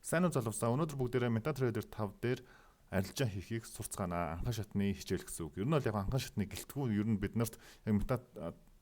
Сайн уу, залуусаа, өнөөдөр бүгдээрээ MetaTrader 5 дээр арилжаа хийхийг сурцгаана. Анхан шатны хичээл гэсэн үг. Ер нь бол яг анхан шатны гэлтгүй, ер нь бид нарт яг Meta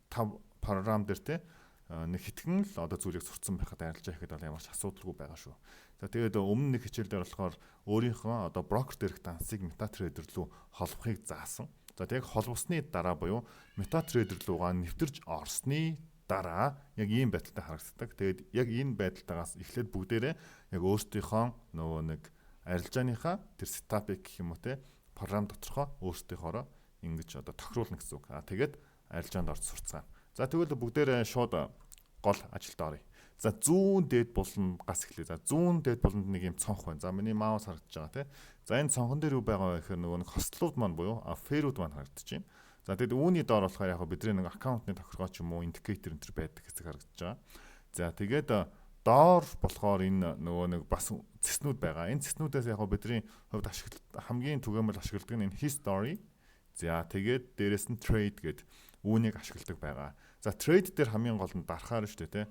5 програм дээр те нэг хэдхэн л одоо зүйлийг сурцсан байхад арилжаа хийхэд бол ямар ч асуудалгүй байгаа шүү. За, тэгээд өмнө нэг хичээл дээр болохоор өөрийнхөө одоо брокер дээрх дансыг MetaTrader рүү холбохыг заасан. За, тэг холбосны дараа буюу MetaTrader руугаа нэвтэрж орсны дараа яг ийм байдалтай харагддаг. Тэгээд яг энэ байдалтайгаас эхлээд бүгдээрээ яг өөрсдийнхөө нөгөө нэг арилжааныхаа тэр setup ыг гэх юм уу те, програм доторхоо өөрсдийнхоороо ингэж одоо тохируулна гэсэн үг. А тэгээд арилжаанд орж сурцгаана. За, тэгвэл бүгдээрээ шууд гол ажилд оръё. За, зүүн дээд булангаас эхлэе. За, зүүн дээд буланд нэг юм цонх байна. За, миний mouse харагдаж байгаа тий. За, энэ цонхон дээр юу байгаа вэ гэхээр нөгөө нэг хослууд маань буюу pair үүд маань харагдаж байна. За, тэгэд үүний доор болохоор яг бидний нэг account ны тохиргоо ч юм уу, индикатор энэ төр байдаг хэсэг харагдаж байгаа. За, тэгээд доор болохоор энэ нөгөө нэг бас цэснүүд байгаа. Энэ цэснүүдээс яг бидний хувьд ашиглал хамгийн түгээмэл ашигладаг нь энэ history. За, тэгээд дээрэс нь trade гээд үүнийг ашигладаг байгаа. За, trade дээр хамгийн гол нь дарахаар шүү дээ тий.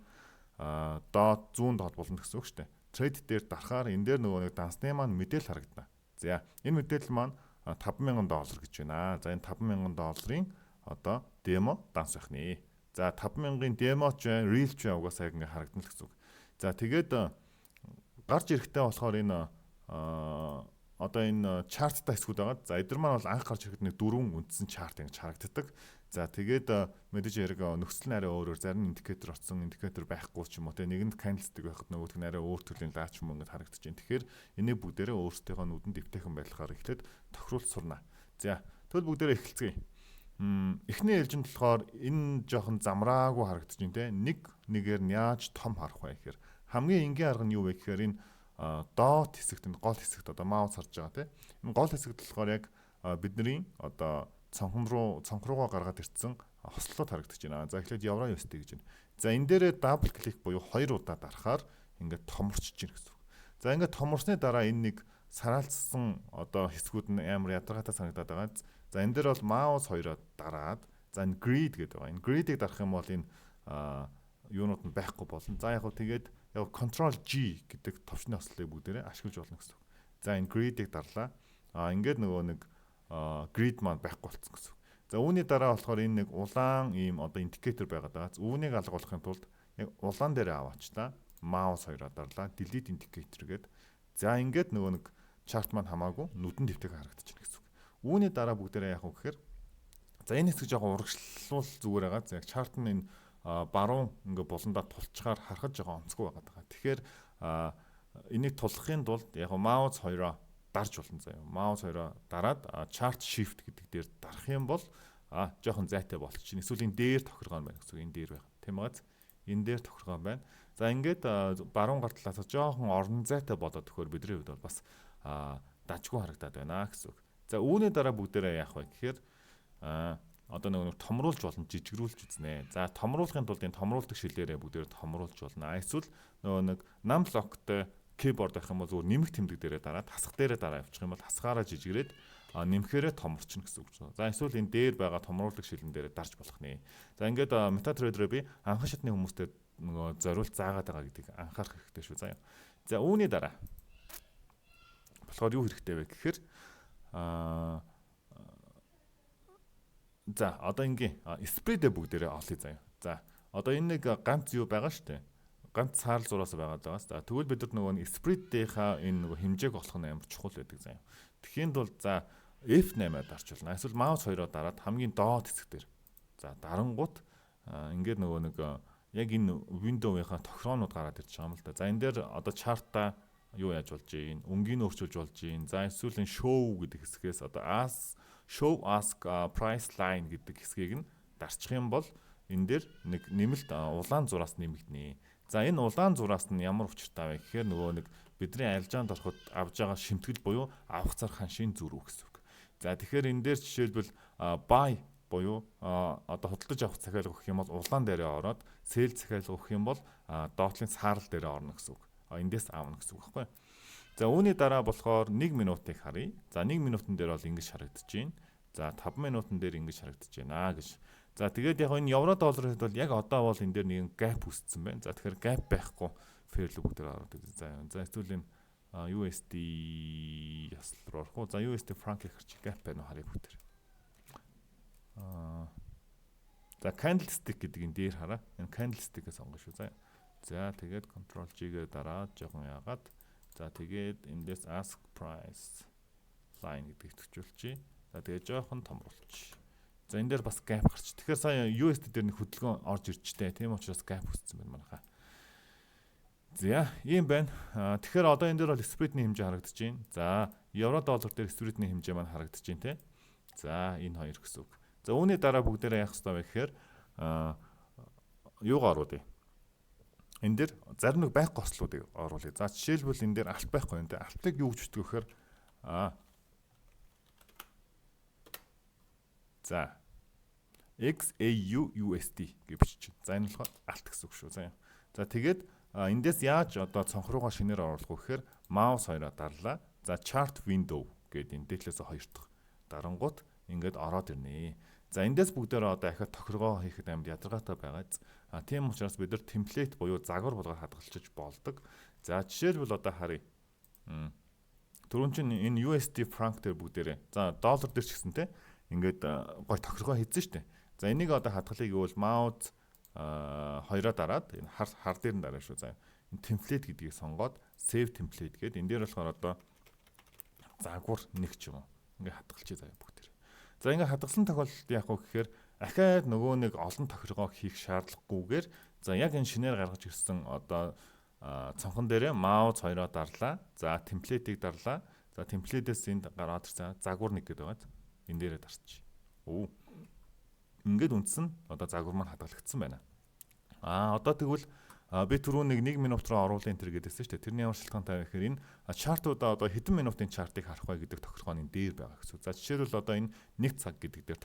Аа, доод зүүн доод буланд гэсэн үг шүү дээ. Trade дээр дарахаар энэ дээр нөгөө нэг дансны маань мэдээлэл харагдана. За, энэ мэдээлэл маань 5000 доллар гэж байна. За, энэ 5000 долларын одоо demo данс байх нэ. За, 5000-ын demo ч байна, real ч байна, угаасаа яг ингээ харагдана л гэсэн үг. За, тэгээд гарч ирэхтэй болохоор энэ одоо энэ chart тай хэсгүүд байгаа. За, эдгээр маань бол анх гарч ирэхэд нэг дөрвөн үндсэн chart ингэж харагддаг. За, тэгээд мэдээж хэрэг нөхцөл нь арай өөрөөр, зарим индикатор орсон, индикатор байхгүй ч юм уу те, нэгэнд candlestick байхад нөгөөх нь арай өөр төрлийн лаа ч юм уу ингэж харагдаж байна. Тэгэхээр энийг бүгдээрээ өөрсдийнхөө нүдэнд эвтэйхэн байдлахаар эхлээд тохируулж сурна. За, тэгвэл бүгдээрээ эхэлцгээе. Эхний ээлжинд болохоор энэ жоохон замраагүй харагдаж байна те. Нэг нэгээр нь яаж том харах вэ гэхээр хамгийн энгийн арга нь юу вэ гэхээр энэ доод хэсэгт, энэ гол хэсэгт одоо mouse харж байгаа тийм. Энэ гол хэсэгт болохоор яг бидний одоо цонхон руу, цонх руугаа гаргаад ирсэн хослолууд харагдаж байна. За, эхлээд евро USD гэж байна. За, энэ дээрээ double click буюу хоёр удаа дарахаар ингээд томорчж байна гэсэн үг. За, ингээд томорсны дараа энэ нэг сараалцсан одоо хэсгүүд нь амар ядаргаатай санагдаад байгаа. За, энэ дээр бол mouse хоёроо дараад, за, энэ grid гэдэг байгаа. Энэ grid-ийг дарах юм бол энэ юунууд нь байхгүй болно. За, яг хөө тэгээд яг control G гэдэг товчны хослолыг бүгдээрээ ашиглаж болно гэсэн үг. За, энэ grid-ийг дарлаа. А ингээд нөгөө нэг grid маань байхгүй болсон гэсэн үг. За, үүний дараа болохоор энэ нэг улаан ийм одоо индикатор байгаад байгаа. Үүнийг алгуулахын тулд яг улаан дээрээ аваачлаа. Mouse хоёроо дарлаа. Delete indicator гээд. За, ингээд нөгөө нэг chart маань хамаагүй нүдэн дэвтэйг харагдчихна гэсэн үг. Үүний дараа бүгдээрээ яах вэ гэхээр, за, энэ хэсэг жоохон урагшлуул зүгээр байгаа. За, яг chart нь энэ баруун ингээ буландаа тулчгаар харахад жоохон онцгүй байгаа даа. Тэгэхээр энийг тулахын тулд яг mouse хоёроо дарж болно заяа. Mouse хоёроо дараад chart shift гэдэг дээр дарах юм бол жоохон зайтай болчих. Эсвэл энэ дээр тохиргоо байна гэсэн үг. Энэ дээр байх. Тийм биз? Энэ дээр тохиргоо байна. За, ингээд баруун гар талаас жоохон орон зайтай болоод төхөөр бидний хувьд бол бас дажгүй харагдаад байна гэсэн үг. За, үүний дараа бүгдээрээ яах вэ гэхээр одоо нэг томруулж болно, жижигрүүлж үзнэ. За, томруулахын тулд энэ томруулдаг шилээрээ бүгдээрээ томруулж болно. Эсвэл нөгөө нэг num lock той keyboard байх юм бол зүгээр нэмэх тэмдэг дээрээ дараад, хасах дээрээ дараа явчих юм бол хасгаараа жижигрээд, нэмэхээрээ томорчно гэсэн үг. За, эсвэл энэ дээр байгаа томруулдаг шилэн дээрээ дарж болох нэ. За, ингээд MetaTrader би анхан шатны хүмүүстэй нөгөө зориулт заагаад байгаа гэдгийг анхаарах хэрэгтэй шүү заяа. За, үүний дараа болохоор юу хэрэгтэй вэ гэхээр за, одоо ингийн spread ээ бүгдээрээ олъё заяа. За, одоо энэ нэг ганц юу байгаа шүү дээ. Ганц саарл зураас байгаа даа. За, тэгвэл бид нар нөгөө нэг spread ийнхаа энэ нөгөө хэмжээг олох нь амар чухал байдаг заяа. Тэгэхийн тулд, за, F8-аа дарч болно. Эсвэл mouse хоёроо дараад хамгийн доод хэсэг дээр. За, дарангууд ингээд нөгөө нэг яг энэ window-ийнхаа тохироонууд гараад ирж байгаа юм л да. За, энэ дээр одоо chart аа юу яаж болж гин, өнгийг өөрчилж болж гин. За, эсвэл энэ show гэдэг хэсгээс одоо as show ask price line гэдэг хэсгийг нь дарчих юм бол энэ дээр нэг нэмэлт улаан зураас нэмэгдэнэ. За, энэ улаан зураас нь ямар учиртай вэ гэхээр нөгөө нэг бидний арилжаанд ороход авж байгаа шимтгэл буюу авах зар ханшийн зөрүү гэсэн үг. За, тэгэхээр энэ дээр жишээлбэл buy буюу одоо худалдаж авах захиалга өгөх юм бол улаан дээрээ ороод, sell захиалга өгөх юм бол доотлын саарал дээрээ орно гэсэн үг. Эндээс аавна гэсэн үг байхгүй. За, үүний дараа болохоор 1 минутыг харъя. За, 1 минутын дээр бол ингэж харагдаж байна. За, 5 минутын дээр ингэж харагдаж байна гэж. За, тэгээд яг энэ евро долларын хувьд бол яг одоо бол энэ дээр нэгэн gap үүссэн байна. За, тэгэхээр gap байхгүй fair value бүгдээр ороод. За, эсвэл энэ USD ясал руу орох уу? За, USD franc хэрч gap байна уу, харъя бүгдээр. За, candlestick гэдэг энэ дээр хараа. Энэ candlestick-ийг сонгоно шүү. За. За, тэгээд control G-гээр дараад жоохон яагаад, за, тэгээд эндээс ask price line гэдгийг төвчүүлчихье. За, тэгээд жоохон томруулчих. За, энэ дээр бас gap гарч. Тэгэхээр сая USD дээр нэг хөдөлгөөн орж иржтэй. Тийм учраас gap үүссэн байна манайхаа. За, ийм байна. Тэгэхээр одоо энэ дээр бол spread-ний хэмжээ харагдаж байна. За, евро доллар дээр spread-ний хэмжээ маань харагдаж байна те. За, энэ хоёр гэсэн үг. За, үүний дараа бүгдээрээ яах ёстой вэ гэхээр юугаа оруулъя. Энэ дээр зарим нэг байхгүй ослуудыг оруулъя. За, жишээлбэл, энэ дээр алт байхгүй юм те. Алтыг юу гэж бичдэг вэ гэхээр за, XAU USD гэж бичиж байна. За, энэ болохоор алт гэсэн үг шүү. За. За, тэгээд эндээс яаж одоо цонх руугаа шинээр оруулах вэ гэхээр mouse хоёроо дарлаа. За, chart window гэдэг энэ дээдлээс хоёр дахь дарангууд ингээд ороод ирнэ. За, эндээс бүгдээрээ одоо ахиад тохиргоо хийхэд амьд ядаргаатай байгаа. Тийм учраас бид нар template буюу загвар болгоод хадгалчих болдог. За, жишээлбэл, одоо харъя. Түрүүн чинь энэ USD franc дээр бүгдээрээ. За, доллар дээр ч гэсэн те ингээд гой тохиргоо хийсэн шүү дээ. За, энийг одоо хадгалъя гэвэл mouse хоёроо дараад энэ хар хар дээр нь дараа шүү. За, энэ template гэдгийг сонгоод save template гэдэг энэ дээр болохоор одоо загвар нэг ч юм уу. Ингээд хадгалчих заяа бүгдээр. За, ингээд хадгалсан тохиолдолд яах вэ гэхээр ахиад нөгөө нэг олон тохиргоо хийх шаардлагагүйгээр, за, яг энэ шинээр гаргаж ирсэн одоо цонхон дээрээ mouse хоёроо дарлаа. За, template-ийг дарлаа. За, template-ээс энд гараад ирсэн загвар нэг гэдэг байгаа. Энэ дээрээ дарчих. Өө. Ингээд үндсэн одоо загвар маань хадгалагдсан байна. Одоо тэгвэл би түрүү нэг 1 минут руу оруулах энэ төр гэдээсэн шүү дээ. Тэрний ямар шалтгаантай вэ гэхээр энэ chart-уудаа одоо хэдэн минутын chart-ыг харах вэ гэдэг тохиргооны дээр байгаа гэсэн. За, жишээлбэл, одоо энэ 1 цаг гэдэг дээр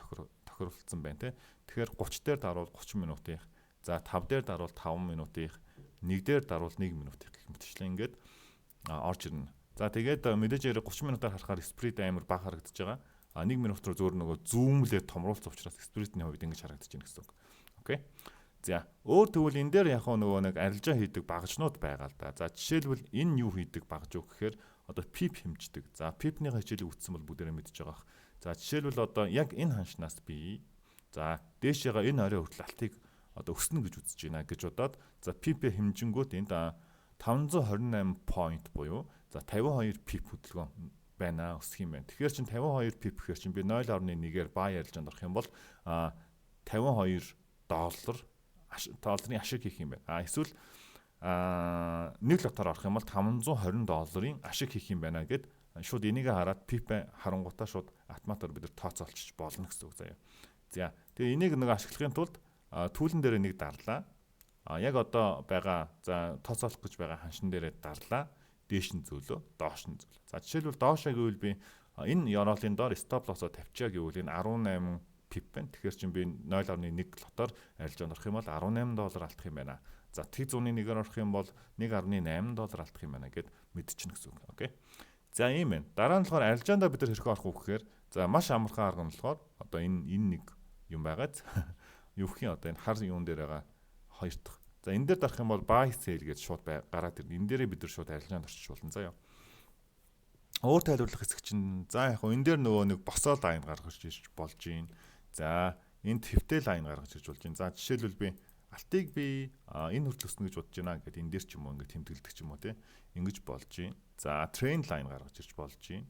тохируулсан байна те. Тэгэхээр 30 дээр дарвал 30 минутын, за, 5 дээр дарвал 5 минутын, 1 дээр дарвал 1 минутын гэх мэтчлэн ингээд орж ирнэ. За, тэгээд мэдээж яриг 30 минутаар харахаар spread амар бага харагдаж байгаа. 1 минут руу зөөр нөгөө zoom-лээд томруулсан учраас spread-ний хувьд ингэж харагдаж байна гэсэн үг. Okay. За, өөр тэгвэл энэ дээр яг нөгөө нэг арилжаа хийдэг багажнууд байгаа л да. За, жишээлбэл, энэ юу хийдэг багаж уу гэхээр одоо pip хэмждэг. За, pip-ний хичээлийг үзсэн бол бүгдээрээ мэдж байгаа бах. За, жишээлбэл, одоо яг энэ ханшнаас би, за, дээшээгээ энэ орой хүртэл алтыг одоо өснө гэж үзэж байна гэж бодоод, за, pip хэмжингүүт энд 528 point буюу, за, 52 pip хөдөлгөөн байна, өсөх юм байна. Тэгэхээр чин 52 pip гэхээр чин би 0.1-ээр buy арилжаанд орох юм бол 52 доллар долларын ашиг хийх юм байна. Эсвэл нэг lot-оор орох юм бол 520 долларын ашиг хийх юм байна гэд шууд энийг хараад pip харангуутаа шууд автоматар бид нар тооцоолчих болно гэсэн үг заяа. За, тэгээ энийг нэг ашиглахын тулд tool-эн дээр нэг дарлаа. Яг одоо байгаа, за, тооцоолох гэж байгаа ханшин дээрээ дарлаа. Дээш нь зөөлөө, доош нь зөөлөө. За, жишээлбэл, доошоо гэвэл би энэ ёроолын доор stop loss-оо тавьчаа гэвэл энэ 18 pip байна. Тэгэхээр чин би 0.1 lot-оор арилжаанд орох юм бол 18 доллар алдах юм байна. За, тэг зууны нэгээр орох юм бол 1.8 доллар алдах юм байна гэд мэдчихнэ гэсэн үг. Okay. За, ийм байна. Дараа нь болохоор арилжаандаа бид нар хэрхэн орох вэ гэхээр, за, маш амархан арга нь болохоор одоо энэ нэг юм байгааз юу гэх юм, одоо энэ хар юун дээр байгаа хоёр дахь. За, энэ дээр дарах юм бол buy sell гэж шууд гараад ирнэ. Энэ дээрээ бид нар шууд арилжаанд орчих болно заяа. Өөр тайлбарлах хэсэг чинь, за, яг хөө энэ дээр нөгөө нэг босоо line гаргаж ирж болж гин. За, энэ твтэй line гаргаж ирж болж гин. За, жишээлбэл, би алтыг би энэ хүртэл өснө гэж бодож байна гэдээ энэ дээр ч юм уу ингээд тэмдэглэдэг ч юм уу те. Ингэж болж гин. За, trend line гаргаж ирж болж гин.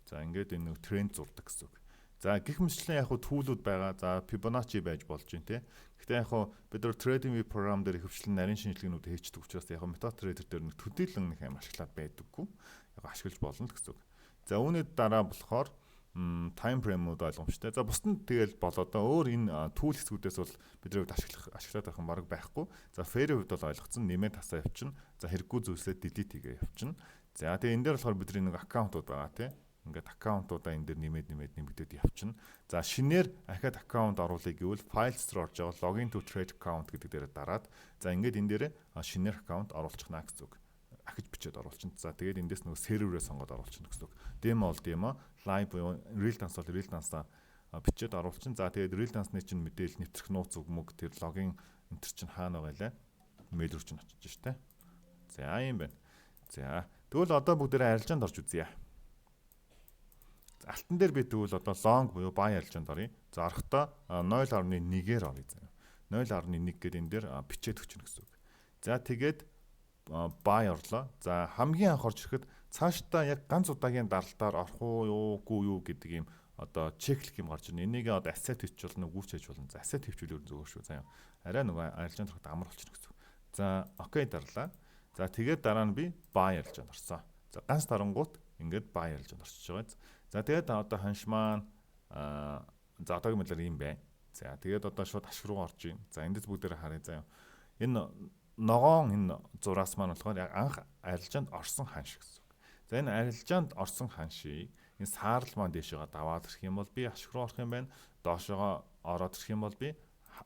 За, ингээд энэ нэг тренд зурдаг гэсэн үг. За, гэх мэтлэн яг хуу tool-үүд байгаа. За, Fibonacci байж болж байна те. Гэхдээ яг хуу бид нар TradingView програм дээр ихэвчлэн нарийн шинжилгээнүүд хийчдэг учраас яг MetaTrader дээр нэг төдийлөн нэг юм ашиглаад байдаггүй. Яг ашиглаж болно л гэсэн үг. За, үүний дараа болохоор time frame-ууд ойлгомжтой. За, бусд нь тэгэл болоо доо. Өөр энэ tool хэсгүүдээс бол бидний хувьд ашиглаад байх юм баг байхгүй. За, fair-ийн хувьд бол ойлгоцсон, нэмээ тасаа явчихна. За, хэрэггүй зүйлсээ delete хийгээ явчихна. За, тэгээ энэ дээр болохоор бидний нэг account-ууд байгаа тий. Ингээд account-уудаа энэ дээр нэмээд нэмээд нэмэгдээд явчихна. За, шинээр ахиад account оруулъя гэвэл files руу орж байгаа login to trade account гэдэг дээр дараад, за, ингээд энэ дээр шинээр account оруулчихна гэсэн үг, ахиж бичээд оруулчихна. За, тэгээд эндээс нөгөө серверээ сонгоод оруулчихна гэсэн үг. Demo бол demo, live буюу real dance бол real dance-аа бичээд оруулчихна. За, тэгээд real dance-ны чинь мэдээлэл нэвтрэх нууц үг мөг тэр login энэ төр чинь хаана байгаа лээ? Мэйл рүү чинь очиж штэ. За, юм байна. За, Тэгвэл одоо бүгдээрээ арилжаанд орж үзье. Алтан дээр би тэгвэл одоо long буюу buy арилжаанд оръё. За, орохдоо 0.1-ээр оръё заяа. 0.1 гэдэг энэ дээр бичээд өчнө гэсэн үг. За, тэгээд buy орлоо. За, хамгийн анх орж ирэхэд цаашдаа яг ганц удаагийн даралтаар орох уу юугүй юу гэдэг юм одоо check лэх юм гарч ирнэ. Энийг одоо accept хийчих болно, гүйч хийж болно. За, accept хийчихвэл ер нь зүгээр шүү. За, арай нөгөө арилжаанд ороход амар болчихно гэсэн үг. За, okay дарлаа. За, тэгээд дараа нь би buy арилжаанд орсон. За, ганц дарангуут ингээд buy арилжаанд орчиж байгаа. За, тэгээд одоо ханш маань за одоогийн байдлаар ийм байна. За, тэгээд одоо шууд ашиг руу орж ийн. За, эндээс бүгдээрээ харъя заяа. Энэ ногоон энэ зураас маань болохоор яг анх арилжаанд орсон ханш гэсэн үг. За, энэ арилжаанд орсон ханшийг энэ саарал маань дээшээгээ даваад ирэх юм бол би ашиг руу орох юм байна. Доошоогоо ороод ирэх юм бол би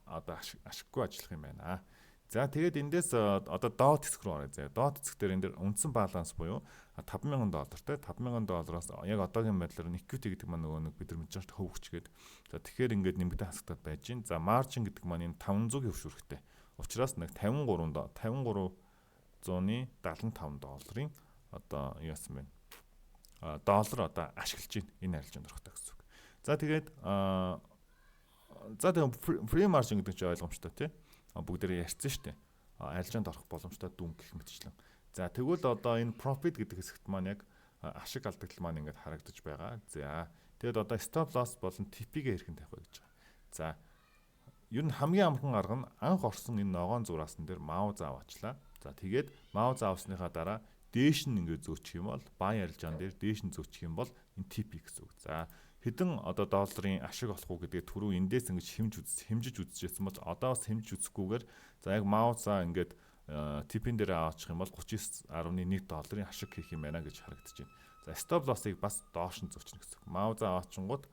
одоо ашиггүй ажиллах юм байна. За, тэгээд эндээс одоо доод хэсэг рүү орё заяа. Доод хэсэг дээр энэ дээр үндсэн баланс буюу 5000 доллартай, 5000 доллароос яг одоогийн байдлаар equity гэдэг маань нөгөө нэг бид нар мэдж байгаа шүү дээ, хөв хүч гээд. За, тэгэхээр ингээд нэмэгдэн хасагдаад байж гин. За, margin гэдэг маань энэ 500-ийн хөвшүүрхтэй. Учраас нэг 53 375 долларын одоо юу яасан бэ? Доллар одоо ашиглаж байна энэ арилжаанд орохдоо гэсэн үг. За, тэгээд за тэгээд free margin гэдэг чинь ойлгомжтой, тий. Бүгдээрээ ярьсан шүү дээ. Арилжаанд орох боломжтой дүн гэх мэтчлэн. За, тэгвэл одоо энэ profit гэдэг хэсэгт маань яг ашиг алдагдал маань ингээд харагдаж байгаа. За, тэгээд одоо stop loss болон TP-гээ хэрхэн тавих вэ гэж байгаа. За, ер нь хамгийн амархан арга нь анх орсон энэ ногоон зураасан дээр mouse аваачлаа. За, тэгээд mouse авсныхаа дараа дээш нь ингээд зөөчих юм бол, buy арилжаан дээр дээш нь зөөчих юм бол энэ TP гэсэн үг. За, хэдэн одоо долларын ашиг олох уу гэдгээ түрүү эндээс ингэж хэмжиж үзчихсэн бол одоо бас хэмжиж үзэхгүйгээр, за, яг mouse аа ингээд TP-н дээр аваачих юм бол 39.1 долларын ашиг хийх юм байна гэж харагдаж байна. За, stop loss-ыг бас доош нь зөөчнө гэсэн үг. Mouse аа аваачингууд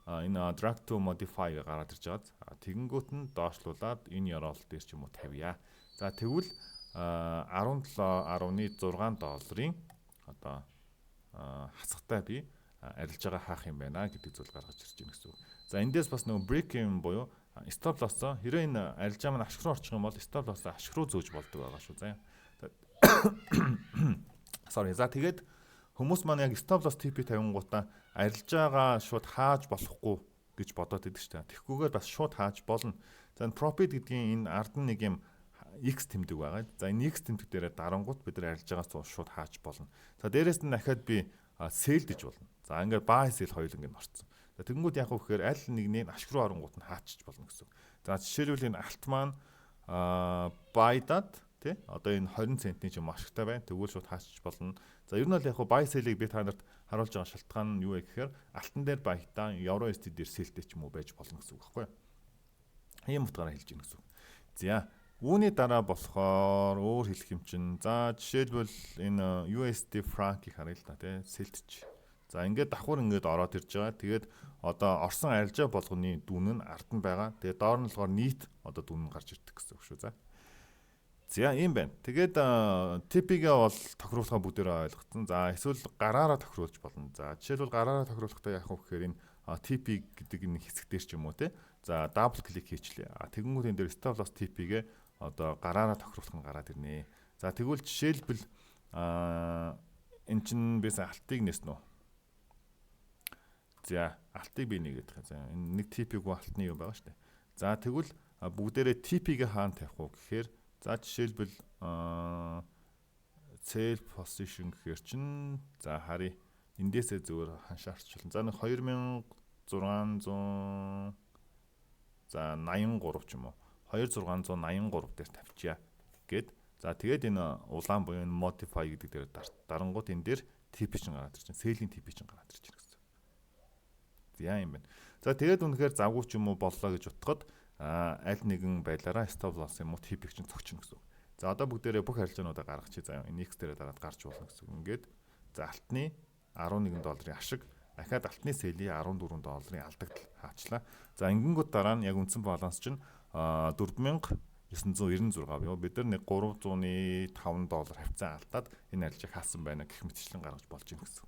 энэ drag to modify гараад ирж байгаа. Тэгэнгүүт нь доошлуулад энэ ёроол дээр ч юм уу тавья. За, тэгвэл 17.6 долларын одоо хасахтай би арилжаагаа хаах юм байна гэдэг зүйл гаргаж ирж байна гэсэн үг. За, эндээс бас нөгөө break even буюу stop loss-оо, хэрэг энэ арилжаа маань ашиг руу орчих юм бол stop loss-оо ашиг руу зөөж болдог байгаа шүү. За. Sorry. За, тэгээд хүмүүс маань яг stop loss TP тавингуудаа арилжаагаа шууд хааж болохгүй гэж бодоод идэг шүү дээ. Тэгэхгүйгээр бас шууд хааж болно. За, энэ profit гэдгийн энэ ард нь нэг юм X тэмдэг байгаа. За, энэ X тэмдэг дээрээ дарангуут бид нар арилжаагаас шууд хааж болно. За, дээрэс нь дахиад би sell дэж болно. За, ингээд buy sell хоёул ингээд орцсон. За, тэгэнгүүт яг вэ гэхээр аль нэгний ашиг руу оронгууд нь хаачиж болно гэсэн үг. За, жишээлбэл, энэ алт маань buy дад, тий, одоо энэ 20 центний ч юм ашигтай байна. Тэгвэл шууд хаачиж болно. За, ер нь бол яг buy sell-ийг би та нарт харуулж байгаа шалтгаан нь юу вэ гэхээр алтан дээр buy таа, евро USD дээр sell тэй ч юм уу байж болно гэсэн үг байхгүй юу? Ийм утгаараа хэлж гин гэсэн үг. За, үүний дараа болохоор өөр хэлэх юм чинь, за, жишээлбэл, энэ USD franc-ыг харъя л да, тий, sell дч. За, ингээд давхар ингээд ороод ирж байгаа. Тэгээд одоо орсон арилжаа болгоны дүн нь ард нь байгаа. Тэгээд доор нь болохоор нийт одоо дүн нь гарч ирдэг гэсэн үг шүү. За. За, ийм байна. Тэгээд TP-гээ бол тохируулахаа бүгдээрээ ойлгоцсон. За, эсвэл гараараа тохируулж болно. За, жишээлбэл, гараараа тохируулахдаа яах вэ гэхээр энэ TP гэдэг энэ хэсэг дээр ч юм уу, те. За, double click хийчлээ. Тэгэнгүүт энэ дээр stop loss TP-гээ одоо гараараа тохируулах нь гараад ирнэ. За, тэгвэл жишээлбэл эн чин би сая алтыг нээсэн үү? За, алтыг би нэгээд байгаа. За, энэ нэг TP-гүй алтны юм байгаа шүү дээ. За, тэгвэл бүгдээрээ TP-гээ хаана тавих уу гэхээр, за, жишээлбэл, sell position гэхээр чин, за, харъя. Эндээсээ зөвөр ханшаа арчлаа. За, нэг 2600, за, 83 ч юм уу. 2683 дээр тавьчихъя гэд. За, тэгээд энэ улаан буюу энэ modify гэдэг дээр дарангууд энэ дээр TP чинь гараад ирж байна. Sell ийн TP чинь гараад ирж байна гэсэн. За, юм байна. За, тэгээд үнэхээр завгүй ч юм уу боллоо гэж утгад аль нэгэн байдлаараа stop loss юм уу TP чинь цогчно гэсэн үг. За, одоо бүгдээрээ бүх арилжаануудаа гаргачих заяа. Энэ X дээрээ дараад гарч болно гэсэн үг. Ингээд, за, алтны 11 долларын ашиг, дахиад алтны sell ийн 14 долларын алдагдал хаачлаа. За, ингэнгүүт дараа нь яг үндсэн баланс чинь 4996 буюу бид нар нэг 305 доллар хавцаа алдаад энэ арилжааг хаасан байна гэх мэтчлэн гаргаж болж байна гэсэн.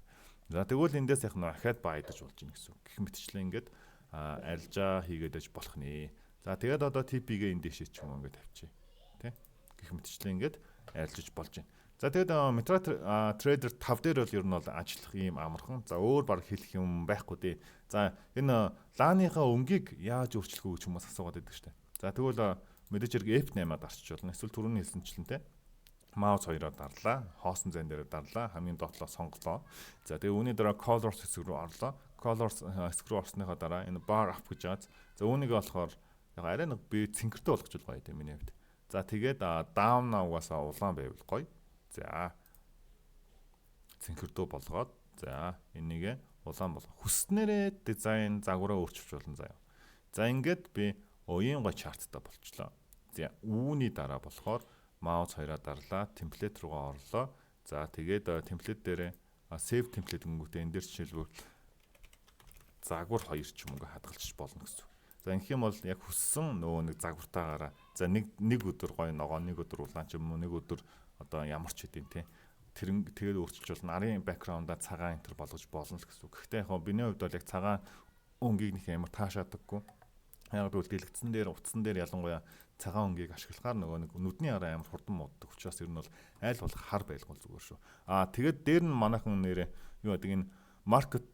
За, тэгвэл эндээс яг нөө ахаад buy даж болж байна гэсэн. Гэх мэтчлэн ингээд арилжаа хийгээд аж болох нэ. За, тэгээд одоо TP-гээ энэ дэшээ ч юм уу ингээд тавьчих. Тэ? Гэх мэтчлэн ингээд арилжиж болж байна. За, тэгээд MetaTrader 5 дээр бол ер нь бол ажиллах ийм амархан. За, өөр баг хэлэх юм байхгүй дээ. За, энэ лааныхаа өнгийг яаж өөрчлөх вэ гэж хүмүүс асуугаад байдаг штэ. За, тэгвэл мэдээж хэрэг F8-аа дарчиж болно. Эсвэл түрүүний хэлсэнчлэн те, mouse хоёроо дарлаа. Хоосон зайн дээр дарлаа. Хамгийн доотлоо сонголоо. За, тэгээ үүний дараа colors хэсэг рүү орлоо. Colors хэсэг рүү орсныхоо дараа энэ bar up гэж байгаа. За, үүнийг болохоор яг арай нэг би цэнхэртэй болгоч гоё тийм миний хувьд. За, тэгээд down угаасаа улаан байвал гоё. За, цэнхэрдүү болгоод, за, энийг улаан болгох. Хүснээрээ дизайн загвараа өөрчилж болно заяа. За, ингээд би ийм гоё chart тай болчлоо. За, үүний дараа болохоор mouse хоёроо дарлаа, template руугаа орлоо. За, тэгээд template дээрээ save template гингүүтээ энэ дээр жишээлбэл загвар хоёр ч юм ингээ хадгалчих болно гэсэн. За, ингэх юм бол яг хүссэн нөгөө нэг загвартаагаараа, за, нэг нэг өдөр гоё ногоо, нэг өдөр улаан ч юм уу, нэг өдөр одоо ямар ч хэдийн те, тэр тэгээд өөрчилж болно. Арын background аа цагаан энтер болгож болно л гэсэн үг. Гэхдээ яг миний хувьд бол яг цагаан өнгийг нэг амар таашаадаггүй. Яг гэвэл дэлгэцэн дээр, утсан дээр ялангуяа цагаан өнгийг ашиглахаар нөгөө нэг нүдний араа амар хурдан мууддаг учраас ер нь бол аль болох хар байлгуул зүгээр шүү. Аа, тэгээд дээр нь манайхан нэрээ юу гэдэг энэ market,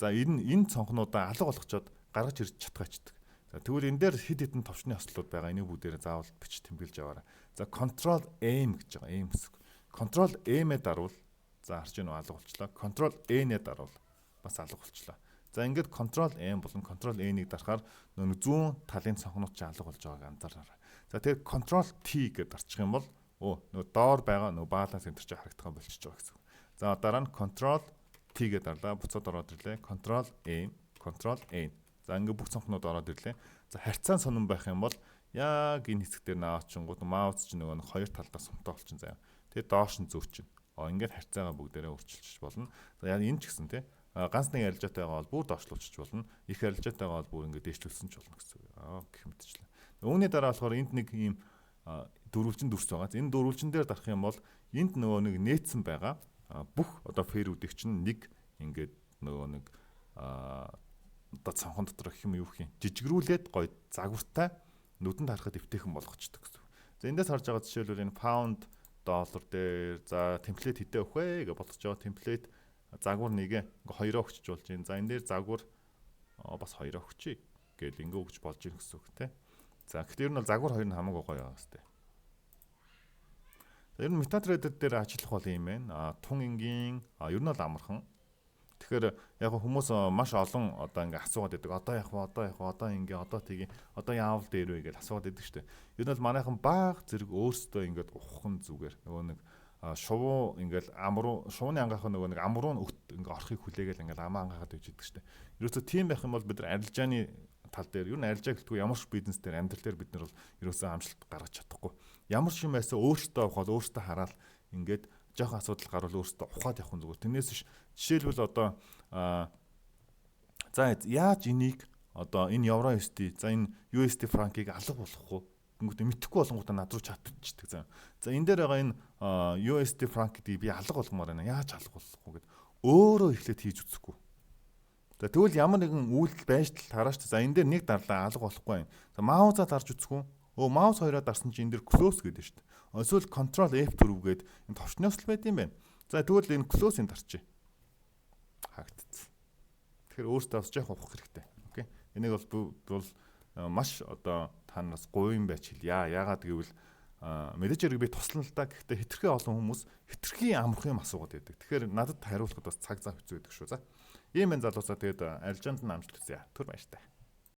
за, энэ энэ цонхнуудаа алга болгочоод гаргаж ирж чадгаачдаг. За, тэгвэл энэ дээр хэд хэдэн товчны хослолууд байгаа. Энийг бүгдээрээ заавал бич тэмдэглэж аваарай. За, Control M гэж байгаа. M хэсэг. Control M-ээ дарвал, за, харж байна уу, алга болчлоо. Control N-ээ дарвал бас алга болчлоо. За, ингээд Control M болон Control N-ийг дарахаар нөгөө зүүн талын цонхнууд чинь алга болж байгааг анзаараарай. За, тэгээд Control T гэдээ дарчих юм бол нөгөө доор байгаа нөгөө balance энэ чинь харагдах болчихж байгаа гэсэн. За, дараа нь Control T гэдээ дарлаа. Буцаад ороод ирлээ. Control M, Control N. За, ингээ бүх цонхнууд ороод ирлээ. За, харьцаан сонин байх юм бол яг энэ хэсэг дээр наачингууд mouse чинь нөгөө хоёр талдаа сумтай болчин заяа. Тэгээ доош нь зүүр чинь. Ингээд харьцаагаа бүгдээрээ өөрчилчих болно. За, яг энэ ч гэсэн тий, ганц нэг арилжаатайгаа бол бүр доошлуулчих болно. Их арилжаатайгаа бол бүр ингээд дээшлүүлсэн ч болно гэсэн үг. Гэх мэтчлээ. Үүний дараа болохоор энд нэг ийм дөрвөлжин дүрс байгаа. Энэ дөрвөлжин дээр дарах юм бол энд нөгөө нэг нээцэн байгаа бүх одоо pair үүдийг чинь нэг ингээд нөгөө нэг одоо цонхон дотор гэх юм юу гэх юм жижигрүүлээд гоё загвартай, нүдэнд харахад эвтэйхэн болгочдөг гэсэн. За, эндээс харж байгаа жишээлбэл энэ pound доллар дээр, за, template хэдэ өгөх вэ гэж бодож байгаа, template загвар нэгэ ингээ хоёроо өгчөж болж байна. За, энэ дээр загвар бас хоёроо өгчий гэл ингээ өгч болж ийн гэсэн үг те. За, гэхдээ ер нь бол загвар хоёр нь хамаагүй гоё байгаа сте. За, ер нь MetaTrader дээр ажиллах бол юм байна. Тун энгийн, ер нь бол амархан. Тэгэхээр яг хүмүүс маш олон одоо ингээ асуугаад байдаг. Одоо яг вэ? Одоо яг вэ? Одоо ингээ, одоо тгий, одоо яавал дээр вэ гэж асуугаад байдаг шүү дээ. Ер нь бол манайхан бага зэрэг өөрсдөө ингээд ухах нь зүгээр. Нөгөө нэг шувуу ингээл ам руу, шувууны ангаах нөгөө нэг ам руу өт ингээ орохыг хүлээгээл ингээл амаа ангахад байж идэг шүү дээ. Ерөөсөө тийм байх юм бол бид нар арилжааны тал дээр, ер нь арилжаа гэлтгүй ямар ч бизнес дээр, амьдрал дээр бид нар бол ерөөсөө амжилт гаргаж чадахгүй. Ямар ч юм байсан өөртөө ухаад, өөртөө хараад, ингээд жоохон асуудал гарвал өөртөө ухаад явах нь зүгээр. Тэрнээс биш жишээлбэл одоо за, яаж энийг одоо энэ евро USD, за, энэ USD франкийг алга болгох уу? Гингүүтээ мэдэхгүй болонгуудаа над руу чат бичдэг заа. За, энэ дээр байгаа энэ USD франк гэдгийг би алга болгомоор байна. Яаж алга болгох вэ гэд өөрөө эхлээд хийж үзэхгүй. За, тэгвэл ямар нэгэн үйлдэл байж тал хараа шүү. За, энэ дээр нэг дарлаа, алга болохгүй юм. За, mouse аа дарж үзэхгүй. Mouse хоёроо дарсан чинь энэ дэр close гэдэг шүү дээ. Эсвэл control F4 гээд энэ товчноос л байд юм байна. За, тэгвэл энэ close-ыг дарчээ. Хаагдцсан. Тэгэхээр өөртөө бас жоох ухах хэрэгтэй. Okay. Энийг бол маш одоо та нараас гуйн байж хэлье. Яагаад гэвэл мэдээж хэрэг би туслана л да. Гэхдээ хэтэрхий олон хүмүүс хэтэрхий амархан юм асуугаад байдаг. Тэгэхээр надад хариулахад бас цаг зав хэцүү байдаг шүү. За. Ийм энэ залуусаа тэгээд арилжаанд нь амжилт хүсье. Түр баяртай.